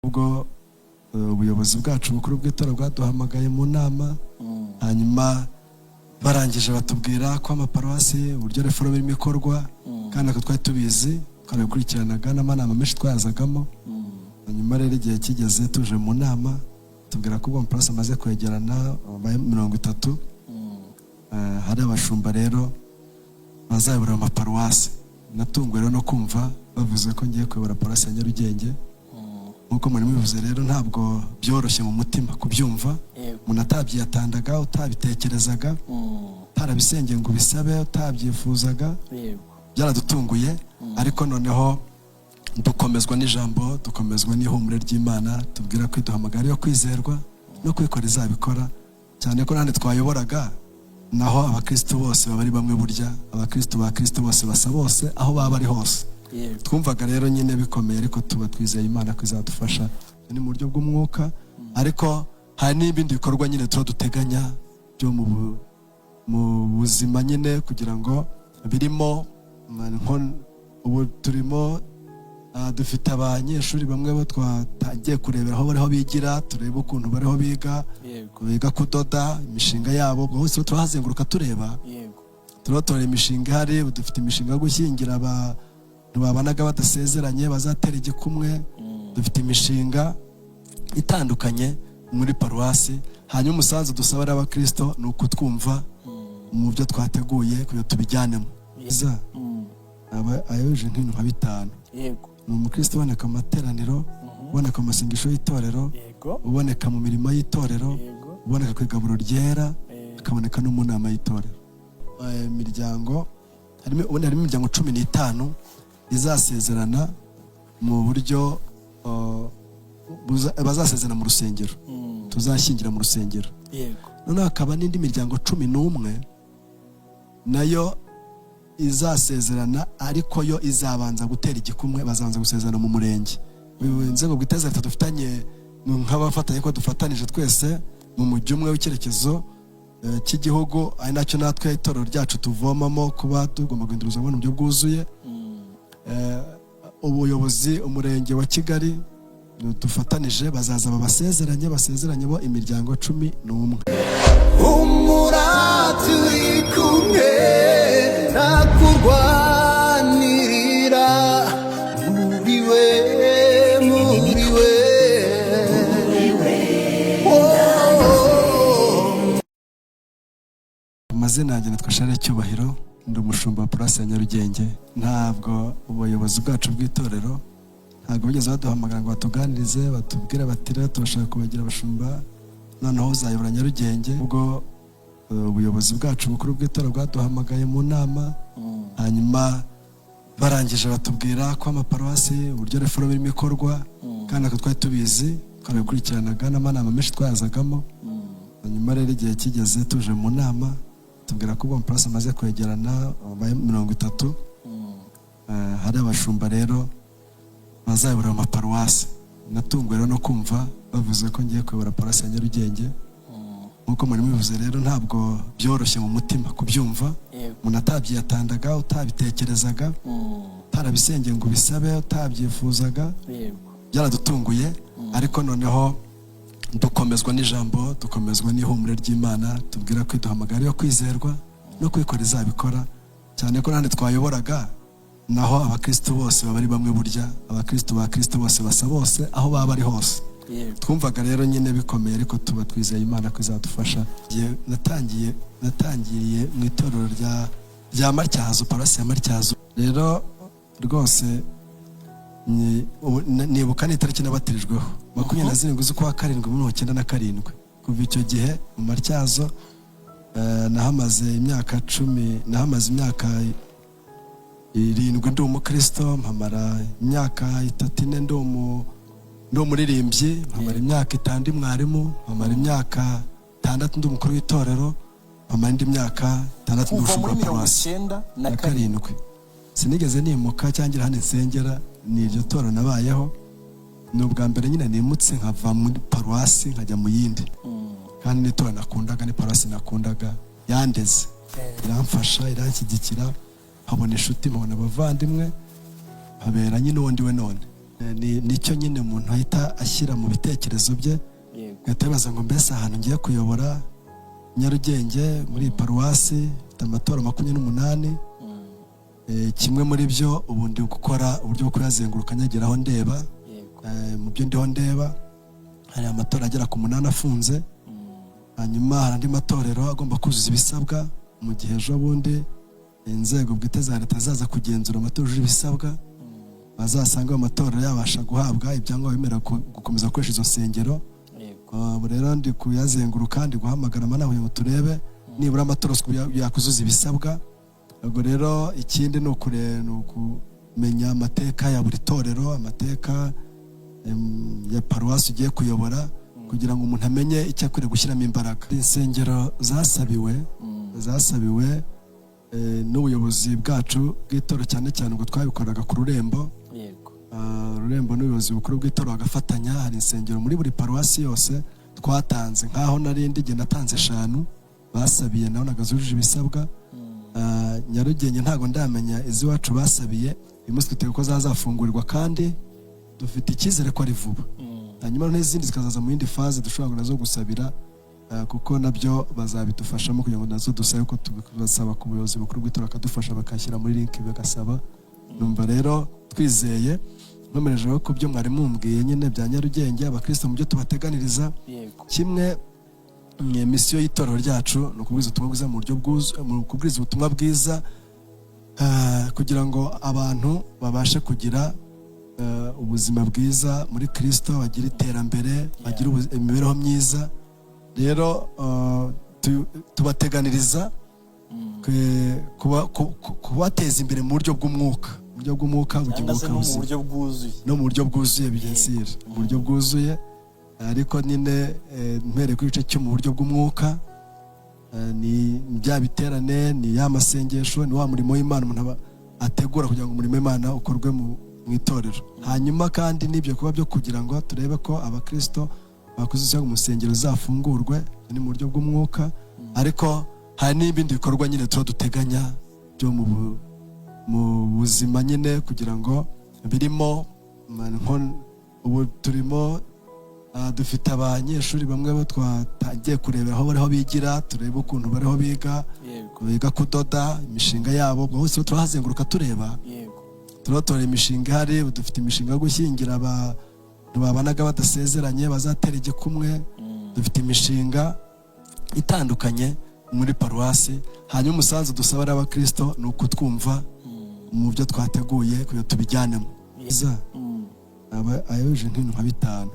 Ubwo ubuyobozi bwacu bukuru bw'itora bwaduhamagaye mu nama, hanyuma barangije batubwira ko amaparuwasi, uburyo réforme irimo ikorwa, kandi natwe twari tubizi, twarabikurikiranaga n'amanama menshi twayazagamo. Hanyuma rero igihe kigeze tuje mu nama, tubwira ko ubwo amaparuwasi amaze kwegerana abaye 30, hari abashumba rero bazayobora amaparuwasi. Natunguwe rero no kumva bavuze ko ngiye kuyobora paruwasi ya Nyarugenge. Nk'uko muri mubivuze rero, ntabwo byoroshye mu mutima kubyumva, umuntu atabyiyatandaga, utabitekerezaga, utarabisengeye ngo ubisabe, utabyifuzaga. Byaradutunguye, ariko noneho dukomezwa n'ijambo, dukomezwa n'ihumure ry'Imana, tubwira ko iduhamagara yo kwizerwa no kwikora izabikora, cyane ko n'ahandi twayoboraga naho abakristo bose baba ari bamwe. Burya abakristo ba Kristo bose basa bose aho baba bari hose. Twumvaga rero nyine bikomeye, ariko tuba twizeye Imana ko izadufasha. Ni mu buryo bw'umwuka, ariko hari n'ibindi bikorwa nyine tuba duteganya byo mu buzima nyine, kugira ngo birimo ubu turimo dufite abanyeshuri bamwe bo twatangiye kurebera aho bariho bigira, turebe ukuntu bariho biga, biga kudoda, imishinga yabo. Ubwo hose turahazenguruka tureba, turabatorera imishinga ihari. Ubu dufite imishinga yo gushyingira abantu babanaga badasezeranye, bazatera igikumwe. Dufite imishinga itandukanye muri paruwasi. Hanyuma umusanzu dusaba ari abakristo ni ukutwumva mu byo twateguye kugira tubijyanemo. Za aba ayujuje nk'ibintu nka bitanu. Ni umukristo uboneka mu materaniro, uboneka mu masengesho y'itorero, uboneka mu mirimo y'itorero, uboneka ku igaburo ryera, akaboneka no mu nama y'itorero. Imiryango harimo, ubundi harimo imiryango 15 izasezerana mu buryo bazasezerana mu rusengero, tuzashyingira mu rusengero. Noneho hakaba n'indi miryango 11 nayo izasezerana, ariko yo izabanza gutera igikumwe, bazabanza gusezerana mu murenge. Inzego bwite za leta dufitanye nk'abafatanya, ko dufatanije twese mu mujyi umwe w'icyerekezo cy'igihugu, ari nacyo natwe itorero ryacu tuvomamo kuba tugomba guhindura ubuzima mu buryo bwuzuye. Ubuyobozi, umurenge wa Kigali dufatanije, bazaza babasezeranye, basezeranye bo imiryango 11. Humura, turi kumwe, ntakurwanirira muri we, muri we. Oh. Amazina yanjye nitwa Charles Cyubahiro, ndi umushumba wa paruwasi ya Nyarugenge. Ntabwo ubuyobozi bwacu bw'itorero, ntabwo bigeze baduhamagara ngo batuganirize, batubwire bati: "Rero turashaka kubagira abashumba, noneho uzayobora Nyarugenge." Ubwo ubuyobozi bwacu bukuru bw'itorero bwaduhamagaye mu nama, hanyuma barangije batubwira ko amaparuwasi, uburyo réforme irimo ikorwa, kandi natwe twari tubizi, twarabikurikiranaga n'amanama menshi twayazagamo. Hanyuma rero igihe kigeze tuje mu nama, tubwira ko ubwo amaparuwasi amaze kwegerana abaye 30, hari abashumba rero bazayobora amaparuwasi. Natunguwe rero no kumva bavuze ko ngiye kuyobora paruwasi ya Nyarugenge. Nk'uko muri mubivuze rero, ntabwo byoroshye mu mutima kubyumva, umuntu atabyiyatandaga, utabitekerezaga, utarabisengeye ngo ubisabe, utabyifuzaga. Byaradutunguye, ariko noneho dukomezwa n'ijambo, dukomezwa n'ihumure ry'Imana, tubwira ko iduhamagara yo kwizerwa no kwikora izabikora, cyane ko n'ahandi twayoboraga naho abakristo bose baba ari bamwe. Burya abakristo ba Kristo bose basa bose aho baba bari hose. Twumvaga rero nyine bikomeye, ariko tuba twizeye Imana ko izadufasha. Igihe natangiriye mu itorero rya Matyazo, paruwasi ya Matyazo. Rero rwose nibuka n'itariki nabatirijweho, 27 z'ukwa karindwi muri 97. Kuva icyo gihe mu Matyazo, nahamaze imyaka 10, nahamaze imyaka 7 ndi umukristo, mpamara imyaka 3, 4 ndi umuririmbyi, mpamara imyaka 5 ndi mwarimu, mpamara imyaka 6 ndi umukuru w'itorero, mpamara indi myaka 6 ndi Kuva umushumba muri wa mirongo paruwasi. icyenda na Na karindwi. karindwi. Sinigeze nimuka cyangwa ahandi nsengera, ni iryo torero nabayeho. Ni ubwa mbere nyine nimutse nkava muri paruwasi nkajya mu yindi, kandi n'itorero nakundaga, ni paruwasi nakundaga, yandeze, iramfasha, iranshyigikira, nkabona inshuti, nkabona abavandimwe, nkabera nyine uwo ndiwe none. Nicyo nyine umuntu ahita ashyira mu bitekerezo bye, ugahita wibaza ngo: "Mbese ahantu ngiye kuyobora, Nyarugenge, muri iyi paruwasi ifite amatorero 28?" Kimwe muri byo, ubu ndi gukora uburyo bwo kuyazenguruka, nyageraho ndeba. Mu byo ndiho ndeba, hari amatorero agera ku 8 afunze. Hanyuma hari andi matorero agomba kuzuza ibisabwa mu gihe ejo bundi inzego bwite za leta zaza kugenzura amatorero yujuje ibisabwa, bazasanga ayo matorero yabasha guhabwa ibyangombwa bemerera gukomeza gukoresha izo nsengero. Ubu rero ndi kuyazenguruka, ndi guhamagara amanama kugira ngo turebe nibura amatorero yakuzuza ibisabwa. Ubwo rero ikindi ni ukumenya amateka ya buri torero, amateka ya paruwasi ugiye kuyobora, kugira ngo umuntu amenye icyo akwiriye gushyiramo imbaraga. Insengero zasabiwe n'ubuyobozi bwacu bw'itorero, cyane cyane ubwo twabikoraga ku rurembo. Rurembo n'ubuyobozi bukuru bw'itorero bagafatanya. Hari insengero muri buri paruwasi yose twatanze, nk'aho narindi igihe natanze eshanu basabiye, nabonaga zujuje ibisabwa. Nyarugenge ntabwo ndamenya iz'iwacu basabiye. Uyu munsi twiteguye ko zazafungurirwa, kandi dufite icyizere ko ari vuba. Hanyuma n'izindi zikazaza mu yindi phase dushobora nazo gusabira, kuko nabyo bazabidufashamo kugira ngo nazo dusabe, ko tubasaba ku buyobozi bukuru bw'itorero bakadufasha, bakashyira muri link bagasaba. Numva rero twizeye. Nkomerejeho ku byo mwari mumbwiye nyine bya Nyarugenge, abakristo mu byo tubateganiriza, kimwe, mission y'itorero ryacu ni ukubwiriza ubutumwa bwiza mu buryo bwuzuye, mu kubwiriza ubutumwa bwiza, kugira ngo abantu babashe kugira ubuzima bwiza muri Kristo, bagire iterambere, bagire imibereho myiza. Rero tubateganiriza kubateza imbere mu buryo bw'umwuka, mu buryo bw'umwuka, ubugingo Cyangwa se no mu bukaba buryo bwuzuye. No mu buryo bwuzuye, bien sûr, mu buryo bwuzuye. Ariko nyine mpereye ku gice cyo mu buryo bw'umwuka, ni bya biterane, ni ya masengesho, ni wa murimo w'Imana umuntu aba ategura kugira ngo umurimo w'Imana ukorwe mu itorero. Hanyuma kandi n'ibyo kuba byo kugira ngo turebe ko abakristo bakuze mu nsengero zafungurwe, ni mu buryo bw'umwuka. Ariko hari n'ibindi bikorwa nyine tuba duteganya byo mu buzima nyine, kugira ngo birimo ubu turimo dufite abanyeshuri bamwe bo twatangiye kurebera aho bariho bigira, turebe ukuntu bariho biga, biga kudoda, imishinga yabo. Ubwo hose turahazenguruka tureba, turabatora imishinga ihari. Ubu dufite imishinga yo gushyingira abantu babanaga badasezeranye, bazatera igikumwe. Dufite imishinga itandukanye muri paruwasi. Hanyuma umusanzu dusaba ari abakristo ni ukutwumva mu byo twateguye kugira tubijyanemo. Aba ayujuje nk'ibintu nka bitanu.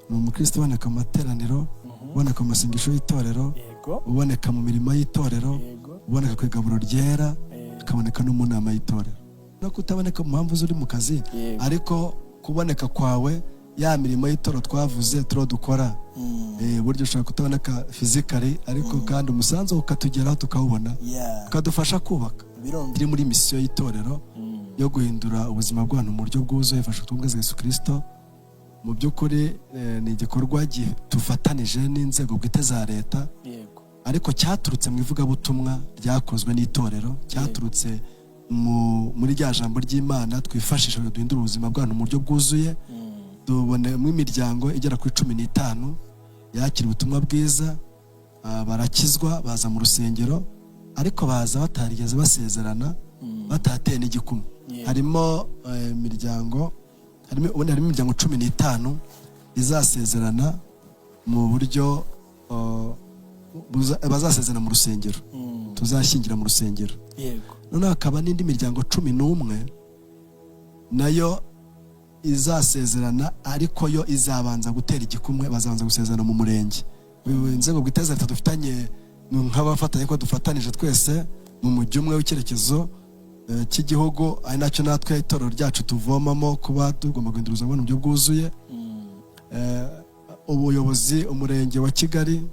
Ni umukristo uboneka mu materaniro, uboneka mu masengesho y'itorero, uboneka mu mirimo y'itorero, uboneka ku igaburo ryera, akaboneka no mu nama y'itorero. No kutaboneka mu mpamvu z'uri mu kazi, ariko kuboneka kwawe, ya mirimo y'itorero twavuze turiho dukora. Buryo ushobora kutaboneka physically, ariko kandi umusanzu ukatugeraho tukawubona, ukadufasha kubaka. Turi muri mission y'itorero yo guhindura ubuzima bw'abantu mu buryo bwuzuye, ifasha ubutumwa bwa Yesu Kirisito. Mu by'ukuri ni igikorwa tufatanije n'inzego bwite za leta, ariko cyaturutse mu ivugabutumwa ryakozwe n'itorero, cyaturutse muri rya jambo ry'Imana twifashisha kugira duhindure ubuzima bw'abantu mu buryo bwuzuye. Tubonemo imiryango igera kuri 15 yakira ubutumwa bwiza, barakizwa, baza mu rusengero, ariko baza batarigeze basezerana, batateye n'igikumwe. Harimo imiryango, harimo ubundi harimo imiryango 15 izasezerana mu buryo bazasezerana mu rusengero, tuzashyingira mu rusengero. Noneho hakaba n'indi miryango 11 nayo izasezerana, ariko yo izabanza gutera igikumwe, bazabanza gusezerana mu murenge. Inzego bwite za leta dufitanye ni nk'abafatanya, ko dufatanije twese mu mujyi umwe w'icyerekezo cy'igihugu, ari nacyo natwe itorero ryacu tuvomamo kuba tugomba guhindura ubuzima mu buryo bwuzuye. Ubuyobozi, umurenge wa Kigali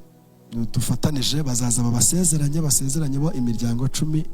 dufatanije, bazaza babasezeranye, basezeranye bo imiryango 11.